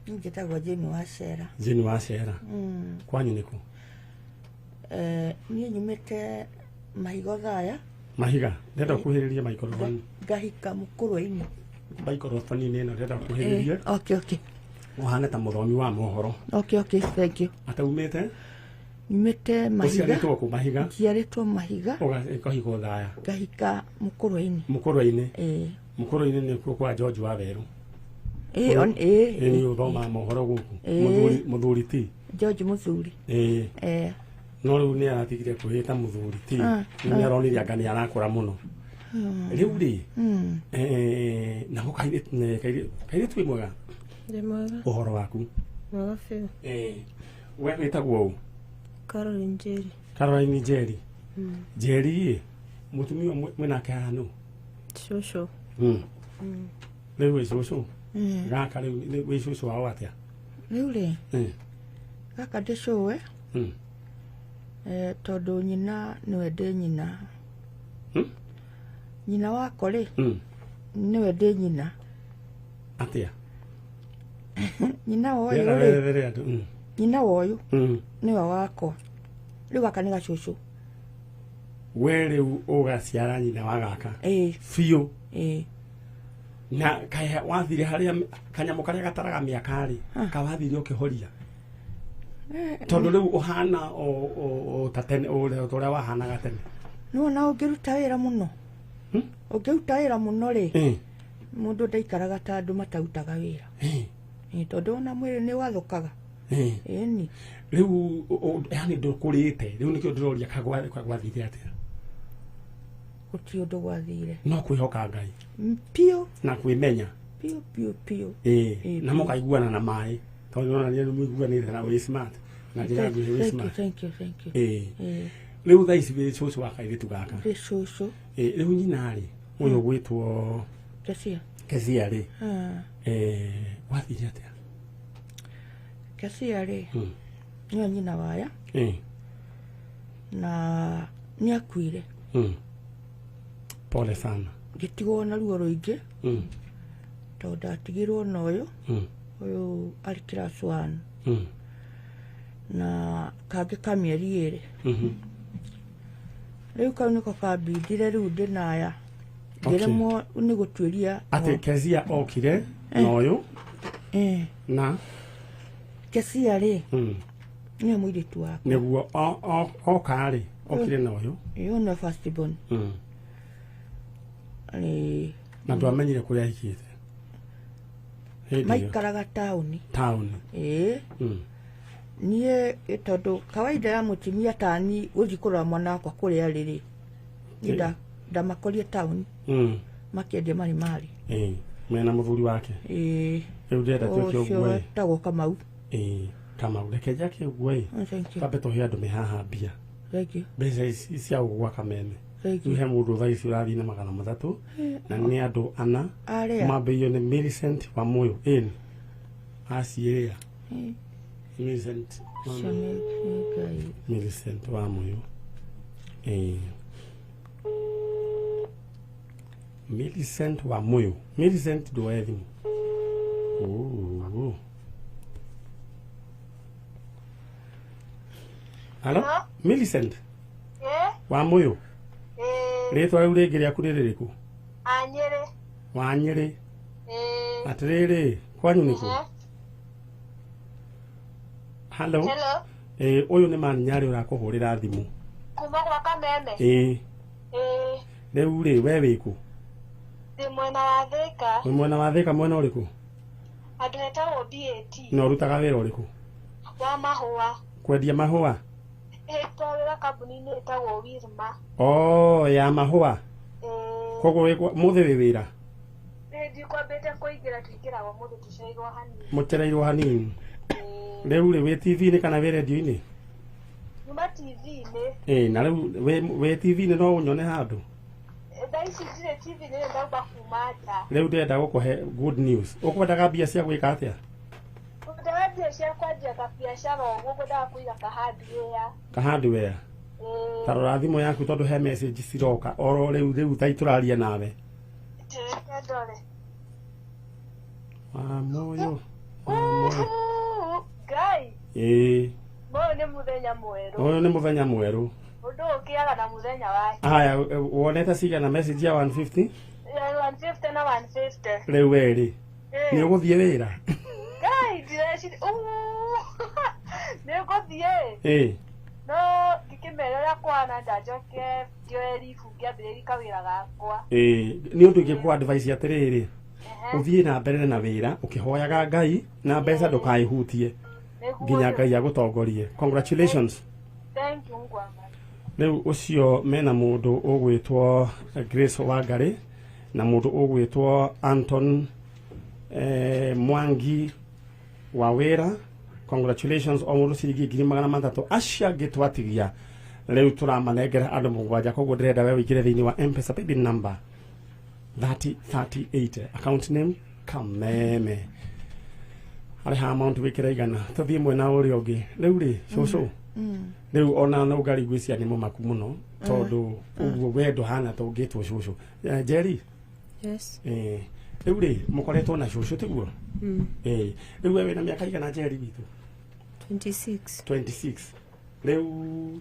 Niĩ njĩtagwo Jane Wacera. Jane Wacera. Kwanyu nĩ kũ? Niĩ nyumĩte Mahiga Thaya. Mahiga, ndĩrenda kuhĩrĩria microphone. Ngahika mũkũrwe-inĩ. Microphone ĩno ndĩrenda kuhĩrĩria. Okay, okay. Ũhane ta mũthomi wa mohoro. Okay, okay, thank you. Ataumĩte? Nyumĩte Mahiga. Ũciarĩtwo kũ Mahiga? Njiarĩtwo Mahiga. Ũgahika Thaya. Ngahika mũkũrwe-inĩ. Mũkũrwe-inĩ? Mũkũrwe-inĩ nĩkuo kwa George Wawerũ. Nĩ ũthomaga mohoro gũkũ. Mũthuri ti? George Mũthuri. No rĩu nĩ aratigire kwĩĩta mũthuri ti. Nĩ aronire anga nĩ arakũra mũno. Rĩu rĩ, nako kairĩtu wĩ mwega? Ndĩ mwega. Ũhoro waku? Mwega biũ. We wĩtagwo ũ? Caroline Njeri. Caroline Njeri. Njeri ĩ, mũtumia mwĩnake haha nũ? Cũcũ. Rĩu wĩ cũcũ? Gaka rĩu wĩ cũcũ wao atĩa? Rĩu rĩ, gaka ndĩcũwe. Tondũ nyina nĩwe ndĩ nyina. Nyina wako rĩ, nĩwe ndĩ nyina. Atĩa? Nyina wa ũyũ rĩ, nyina wa ũyũ nĩwe wakwa. Rĩu gaka nĩ gacũcũ. We rĩu ũgaciara nyina wa gaka? Biũ? Na kaĩ wathire harĩa kanyamũ karĩa gataraga mĩaka rĩ, kawathire ũkĩhoria? Tondũ rĩu ũhana o ta tene ũrĩa wahanaga tene. Nĩwona ũngĩruta wĩra mũno? Ũngĩruta wĩra mũno rĩ, mũndũ ndaikaraga ta andũ matarutaga wĩra. Tondũ ona mwĩrĩ nĩ wathũkaga. Ĩni. Rĩu yani ndũkũrĩte, rĩu nĩkĩo ndĩroria kagwathire atĩa? Gũtirĩ ũndũ gwathire. No kwĩhoka Ngai. Piũ. Na kwĩmenya. Piũ piũ piũ. Na mũkaiguana na maĩ. Tondũ ona nĩ mũiguanĩte na wĩ smart. Na njĩra nguhĩ wĩ smart. Thank you, thank you. Rĩu thaa ici wĩ cũcũ wa kairĩtu gaka. Ndĩ cũcũ. Rĩu nyina rĩ, ũyũ ũgwĩtwo Kesia. Kesia rĩ. Gwathire atĩa? Kesia rĩ, nĩwe nyina waya. Na nĩ akuire. Pole sana. Ngĩtigwo na ruo rũingĩ. Tondũ ndatigirwo na ũyũ. Ũyũ arĩ class 1. Na kangĩ ka mĩeri 2. Rĩu kau nĩko kambindire rĩu ndĩnaya. Ngĩremwo nĩ gũtuĩria. Atĩ Kesia okire na ũyũ? Na Kesia rĩ, nĩwe mũirĩtu wakwa. Nĩguo oka rĩ, okire na ũyũ? Ũyũ nĩwe first born. Na ndwamenyire kũrĩa ahikĩte? Maikaraga taũni. Taũni. Niĩ tondũ kawaida ya mũtumia tani gũthiĩ kũrora mwana wakwa kũrĩa arĩ rĩ, niĩ ndamakorire taũni. Makĩendia marĩ. Mena mũthuri wake? Rĩu ndĩrenda tuĩke ũguo ĩ. Ũcio wetagwo Kamau. Kamau, reke njake ũguo ĩ. Twambe tũhe andũ me haha mbia. Thank you. Mbeca ici cia gũgwa kameme. Thank you. Rĩu he mũndũ thaa ici ũrathiĩ na 300 na nĩ andũ 4. Mambĩirio nĩ Millicent wa Mũyũ. Ĩni. Aciĩrĩa. Millicent. Millicent wa Mũyũ. Millicent wa Mũyũ. Millicent nduoye thimũ. Hello? Millicent? Wa Mũyũ? Rĩtwa rĩu rĩngĩ rĩaku nĩ rĩrĩkũ? Anyĩrĩ. Wanyĩrĩ. Atĩrĩrĩ, kwanyu nĩ kũ? Hello. Ũyũ nĩ Maninyarĩ ũrakũhũrĩra thimũ. Kuma gwa Kameme? Rĩu rĩ, we wĩ kũ? Ndĩ mwena wa Thĩka. Wĩ mwena wa Thĩka mwena ũrĩkũ? Andũ etagwo BAT. Na ũrutaga wĩra ũrĩkũ? Wa mahũa. Kwendia mahũa? Ĩrutaga wĩra kambuni-inĩ ĩtagwo Wilma. Oh, ya mahũa. Koguo mũthĩ wĩ wĩra? Ndĩ Ndikwambĩte kũingĩra tũingĩraga ũmũthĩ tũcereirwo hanini. Mũcereirwo hanini. Rĩu rĩ wĩ TV-inĩ kana wĩ radio-inĩ? Nyuma TV-inĩ. Ĩĩ na rĩu wĩ TV-inĩ no ũnyone handũ? Thaa ici ndirĩ TV-inĩ ndauma kuma nja. Rĩu ndĩrenda gũkũhe good news. Ũkwendaga mbia cia gwĩka atĩa? Ngwendaga mbia cia kwanjia kabiacara ũguo, ngwendaga kũiga ka hardware. Ka hardware? Ta rora thimũ yaku tondũ he message ciroka oro rĩu thaa tũraria nawe. Reke ndore. Wa moyo. Ngai. Ĩĩ. Ũyũ nĩ mũthenya mwerũ. Ũyũ nĩ mũthenya mwerũ. Ũndũ ũkĩaga na mũthenya wake. Haya, wonete cigana message ya 150? Ya 150 na 150. Rĩu we rĩ. Nĩ ũgũthiĩ wĩra? Ngai ndireciria. Nĩ ngũthiĩ. Ĩĩ. No ngĩkĩmera ũrĩa kũhana ndanjoke ndioe ribu ngĩambĩrĩria kawĩra gakwa. Ĩĩ, nĩ ũndũ ingĩkũ advice atĩrĩrĩ. Ũthiĩ na mbere na wĩra ũkĩhoyaga Ngai na mbeca ndũkaihutie nginya Ngai agũtongorie. Congratulations. Thank you ngwama. Rĩu ũcio mena mũndũ ũgwĩtwo Grace Wangari na mũndũ ũgwĩtwo Anton Mwangi wa wĩra. Congratulations o mũndũ ciringi 300,000 acio angĩ twatigia rĩu tũramanengera andũ mũgwanja, koguo ndĩrenda we wĩingĩre thĩinĩ wa M-Pesa paybill number 3038 account name Kameme. Arĩ ha amount wĩkĩre igana tũthiĩ mwena ũrĩa ũngĩ. Rĩu rĩ cũcũ rĩu ona no ngari ngwĩciria nĩ mũmaku mũno tondũ ũguo we ndũhana ta ũngĩtwo cũcũ. Njeri? Yes. Rĩu rĩ mũkoretwo na cũcũ tiguo? Rĩu we wĩna mĩaka igana Njeri witũ? 26. 26. Rĩu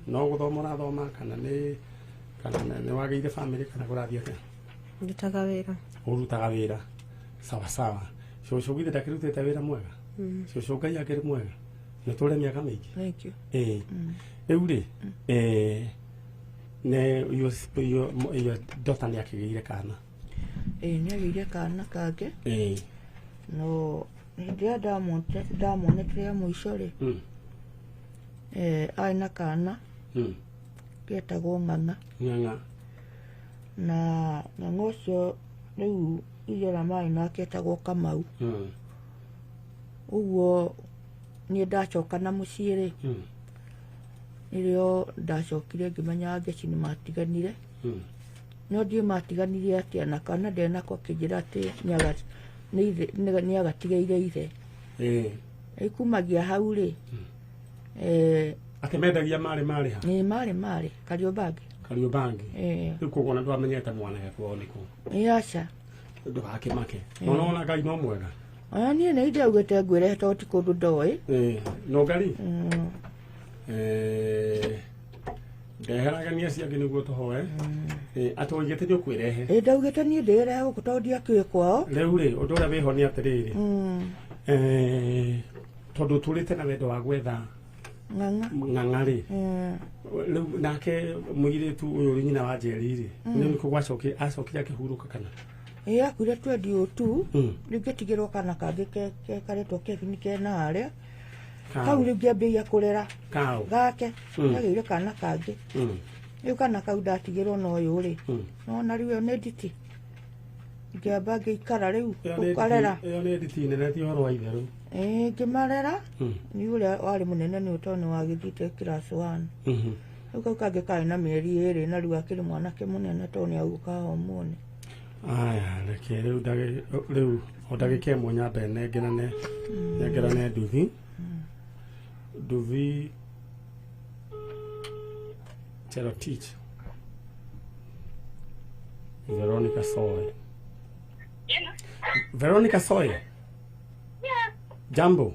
no gũthoma ũrathoma kana nĩ wagĩire family kana kũrathiĩ atĩa? Ndutaga wĩra. Ũrutaga wĩra. Sawa sawa. Cũcũ githĩ ndakĩrutĩte wĩra mwega? Cũcũ Ngai akĩrĩ mwega. Nĩ tũre mĩaka mĩingĩ. Thank you. Rĩu rĩ ne your daughter nĩ akĩgĩire kana? Ĩĩ nĩ agĩire kana kangĩ. No hĩndĩ ĩrĩa ndamuonete ya mũico rĩ, arĩ na kana getagwo Ng'ang'a. Ng'ang'a. Na Ng'ang'a ũcio rĩu ithe ũrĩa marĩ nake etagwo Kamau. Ũguo niĩ ndacoka na mũciĩ rĩ, nĩrĩo ndacokire ngĩmenya Ngeci nĩ matiganire. No ndiĩ matiganire atĩa na kana ndenako akĩnjĩra atĩ nĩ agatigĩire ithe. Rĩu kumagia hau rĩ, atĩ mendagia marĩ ha? Nĩ marĩ Kariobangi. Kariobangi. Rĩu koguo ona ndwamenyete mwanake kwao nĩkũ? Ĩĩ aca. Ndũgakĩmake. No nona Ngai no mwega. Ona niĩ nĩ ndaugĩte ngwĩre tondũ ti kũndũ ndoĩ. No Ngai? Ndeheragania acio angĩ nĩguo tũhoe. Atĩ ũigĩte nĩ ũkwĩrehe? Ĩĩ ndaugĩte niĩ ndĩrehe gũkũ tondũ ndiakĩũĩ kwao. Rĩu rĩ ũndũ ũrĩa wĩho nĩ atĩrĩrĩ, tondũ ũtũrĩte na wendo wa gwetha Ng'ang'a. Ng'ang'a rĩ, rĩu nake mũirĩtu ũyũ ũrĩ nyina wa Njeri rĩ, nĩ nĩkũ gwacokire acokire akĩhurũka kana? Ĩĩ akuire 2002. Rĩu ngĩtigĩrwo kana kangĩ karetwo Kevin kena harĩa. Kau rĩu ngĩambĩrĩria kũrera. Gake. Ndagĩire kana kangĩ. Rĩu kana kau ndatigĩrwo na ũyũ rĩ, nona rĩu ĩyo nĩ nditi. Ngĩamba ngĩikara rĩu gũkarera. Ĩyo nĩ nditi nene ti ũhoro wa itherũ. Ĩĩ ngĩmarera. Nĩ ũrĩa warĩ mũnene nĩ tondũ nĩ wagĩthiĩte class 1. Rĩu kau kangĩ karĩ na mĩeri 2 na rĩu akĩrĩ mwanake mũnene tondũ nĩ agũka homoni. Aya reke rĩu rĩu o ndagĩka ĩmwe nyambe nengerane nduthi. Nduthi Cherotich. Veronica Soy. Veronica Soy. Yeah. Jambo.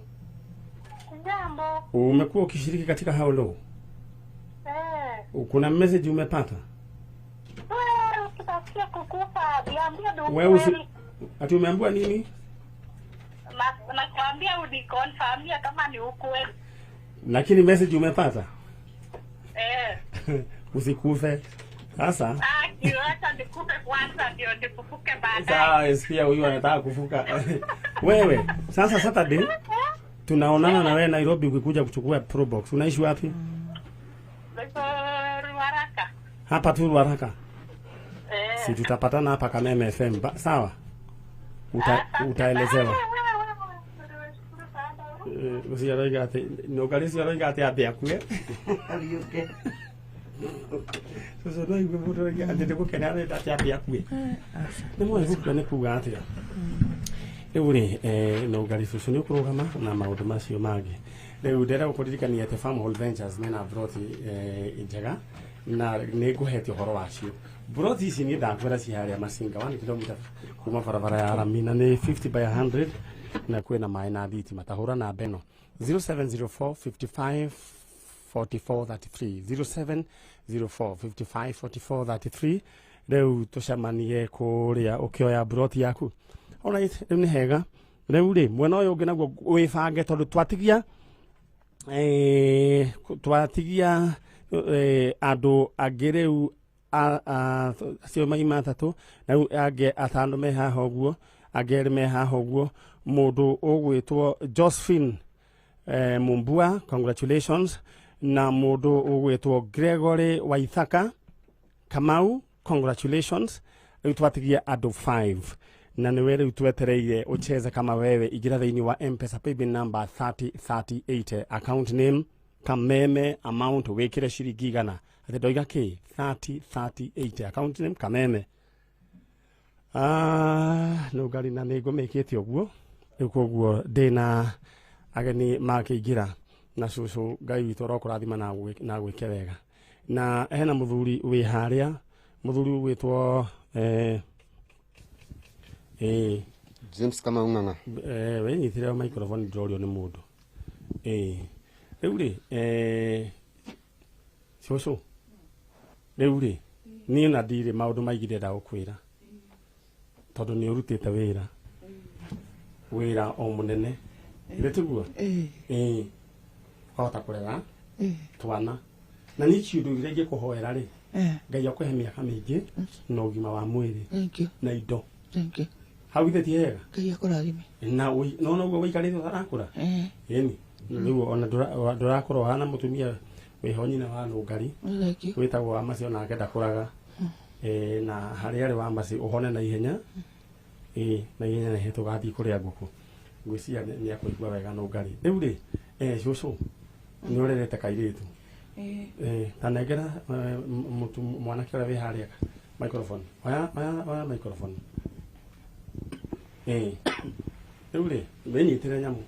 Jambo. Umekuwa ukishiriki katika How Low? Kuna message umepata? Wewe ati umeambiwa nini? Nakwambia uniconfirmia kama ni ukweli. Lakini message umepata? Usikufe. Sasa acha nikufe kwanza ndio nikufuke baadaye. Sawa, sikia huyu anataka kufuka. Wewe, sasa Saturday tunaonana na wewe Nairobi ukikuja kuchukua Pro Box. Unaishi wapi? Ruaraka. Hapa tu Ruaraka. Si tutapatana hapa Kameme FM. Sawa? Utaelezewa. Ucio aroiga atĩ nũngari ũcio aroiga atĩ ambe akue. Ariũke. Cũcũ no aigue mũndũ aroiga atĩ nĩ gũkena arenda atĩ ambe akue. Nĩ moĩ gũkua nĩ kuga atĩa. Rĩu rĩ nũngari cũcũ nĩ ũkũrũgama na maũndũ macio mangĩ. Rĩu ndĩrenda gũkũririkania atĩ Farmhold Ventures mena broti njega na nĩ ngũhete ũhoro wacio. Broti ici niĩ ndakwĩra ci harĩa Masinga 1 kilomita kuma barabara ya rami na nĩ 50 by 100 na kwĩna maĩ na thitima. Ta hũra namba ĩno 0704 55 44 33 0704 55 44 33. Rĩu tũcemanie kũrĩa ũkĩoya broti yaku. Alright, rĩu nĩ hega. Rĩu rĩ mwena ũyũ ũngĩ naguo wĩbange tondũ twatigia andũ angĩ rĩu acio maima atatũ na rĩu angĩ atano me haha ũguo, angĩ erĩ me haha ũguo. Mũndũ ũgwĩtwo Josephine Mumbua, congratulations, na mũndũ ũgwĩtwo Gregory Waithaka Kamau, congratulations. Rĩu twatigia andũ 5 na nĩwe rĩu twetereire ucheze kama wewe. Ingĩra thĩinĩ wa M-Pesa paybill number 3038, account name Kameme, amount wĩkĩre ciringi igana. Atĩ ndoiga kĩ 3038, account name Kameme. No ngari na nĩ ngũmĩkĩte ũguo. Rĩu koguo ndĩna ageni makĩingĩra na cũcũ Ngai witũ arokũrathima na gwĩke wega. Na hena mũthuri wĩ harĩa, mũthuri ũgwĩtwo James Kamau Ng'ang'a. Wĩnyitĩre microphone ndĩrorio nĩ mũndũ. Rĩu rĩ cũcũ rĩu rĩ niĩ na ndirĩ maũndũ maingĩ ndĩrenda gũkwĩra tondũ nĩ ũrutĩte wĩra o mũnene. Githĩ tiguo? Wahota kũrera twana na niĩ kĩũndũ kĩrĩa ingĩkũhoera rĩ, Ngai akũhe mĩaka mĩingĩ na ũgima wa mwĩrĩ na indo. Hau ithe ti hega? Ngai akũrathime. Na no noguo wĩikarĩte ũtarakũra? Ĩni. Rĩu ona ndũrakũra ũhana mũtumia wĩho nyina wa Nũngari wĩtagwo Wamacĩ, onake ndakũraga. Na harĩa arĩ Wamacĩ ũhone na ihenya. Na ihenya na ihenya tũgathiĩ kũrĩa ngũkũ. Ngwĩciria nĩ akũigua wega Nũngari. Rĩu rĩ cũcũ nĩ ũrerete kairĩtu. Ta nengera mwanake ũrĩa wĩ harĩa microphone. Oya microphone. Rĩu rĩ wĩnyitĩre nyamũ.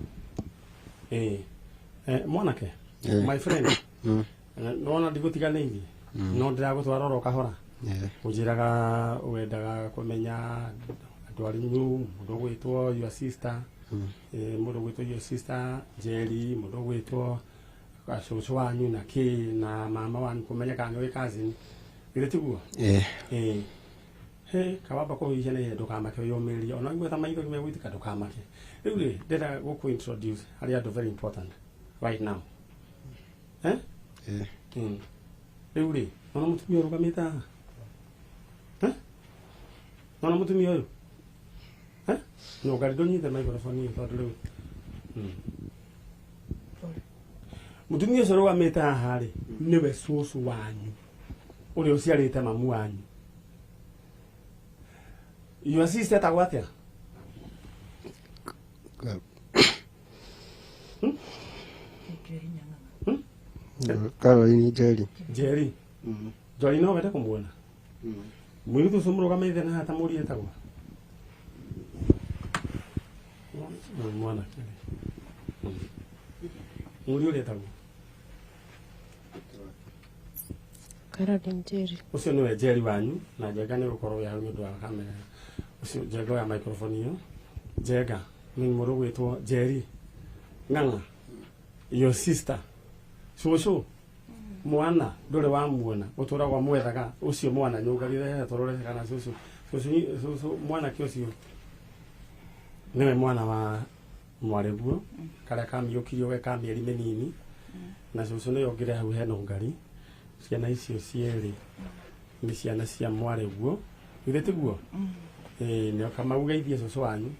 Mwanake, my friend, nona ndigũtiganĩirie no ndĩragũtwara oro kahora. Ũnjĩraga wendaga kũmenya andũ anyu, mũndũ ũgwĩtwo your sister, mũndũ ũgwĩtwo your sister Jerry, mũndũ ũgwĩtwo cũcũ wanyu na kĩ na mama wanyu kũmenya kana nĩ ũĩ cousin. Githĩ tiguo? He kawamba kũhihinya na ihenya ndũkamake, wĩyũmĩrĩrie. Ona waigua ta maithori megũitĩka ndũkamake. Rĩu rĩ ndĩrenda gũkũ introduce harĩ andũ very important right now. Rĩu rĩ nona mũtumia ũrũgamĩte haha? Nona mũtumia ũyũ? Nũngari ndũnyite microphone ĩyo tondũ rĩu mũtumia ũcio ũrũgamĩte haha rĩ nĩwe cũcũ wanyu ũrĩa ũciarĩte mamu wanyu. Your sister etagwo atĩa? Caroline Njeri. Njeri. Njeri no wende kũmuona? Mũirĩtu ũcio mũrũgamĩte na haha ta mũriũ etagwo? Mwanake rĩ. Mũriũ ũrĩa etagwo? Caroline Njeri. Ũcio nĩwe Njeri wanyu na Njenga nĩ gũkorwo wĩ hau nĩ ũndũ wa kamera. Ũcio Njenga oya microphone ĩyo. Njenga nĩ mũndũ ũgwĩtwo Njeri Ng'ang'a, your sister. Cũcũ mwana ndũrĩ wamuona ũtũragwo mwethaga ũcio mwana nyũngarire tũrore kana cũcũ. Cũcũ mwanake ũcio nĩwe mwana wa mwarĩguo karĩa kamiũkirio ge ka mĩeri mĩnini na cũcũ nĩwe ũngĩre hau hena ũngari. Ciana icio cierĩ nĩ ciana cia mwarĩguo. Githĩ tiguo? Nĩ kamaugeithie cũcũ wanyu.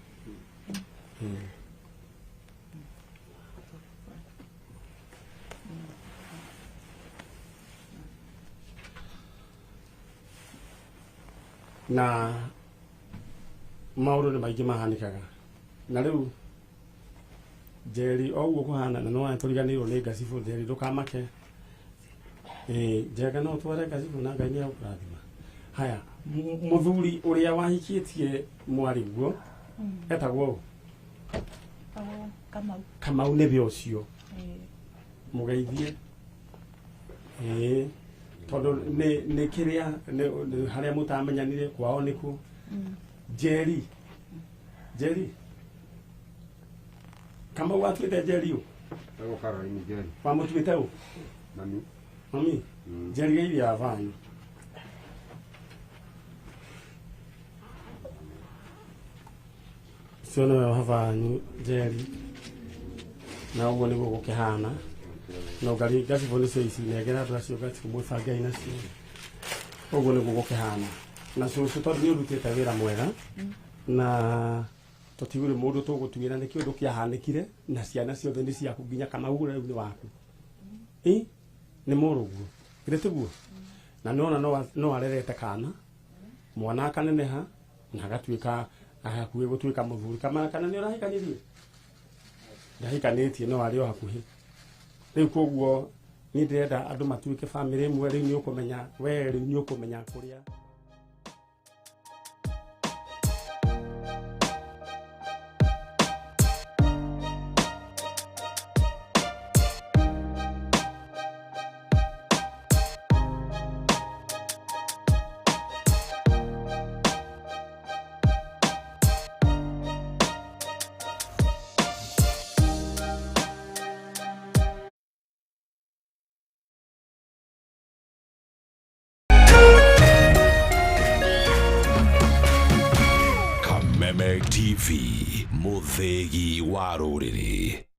Na Maũndũ nĩ maingĩ mahanĩkaga. Na rĩu Njeri o ũguo kũhana na no tũriganĩirwo nĩ ngacibũ. Njeri ndũkamake. Njenga no tware ngacibũ na Ngai nĩ egũkũrathima. Haya, mũthuri ũrĩa wahikĩtie mwarĩguo etagwo ũ? Kamau. Kamau nĩwe ũcio. Mũgeithie. Tondũ nĩ kĩrĩa harĩa mũtamenyanire kwao nĩkuo. Njeri. Njeri. Kamau atuĩte Njeri ũ? Etagwo Caroline Njeri. Wamũtuĩte ũ? Mami. Mami. Njeri geithia baba wanyu. Ũcio nĩwe baba wanyu Njeri. Na ũguo nĩguo gũkĩhana. No ngari ngacibũ nĩcio ici nengera andũ acio ngacibũ mwĩbangei nacio. Ũguo nĩguo gũkĩhana. Na cũcũ tondũ nĩ ũrutĩte wĩra mwega na tũtigũrĩ mũndũ tũgũtuĩra nĩ kĩũndũ kĩahanĩkire na ciana ciothe nĩ ciaku nginya Kamau rĩu nĩ waku. Nĩ mũrũguo. Githĩ tiguo? Na nĩwona no arerete kana mwana akaneneha na agatuĩka hakuhĩ gũtuĩka mũthuri. Kana nĩ ũrahikanirie? Ndahikanĩtie no arĩ o hakuhĩ. Rĩu koguo niĩ ndĩrenda andũ matuĩke bamĩrĩ ĩmwe. Rĩu nĩ ũkũmenya we rĩu nĩ ũkũmenya kũrĩa Kameme TV, mũthĩgi wa rũrĩrĩ.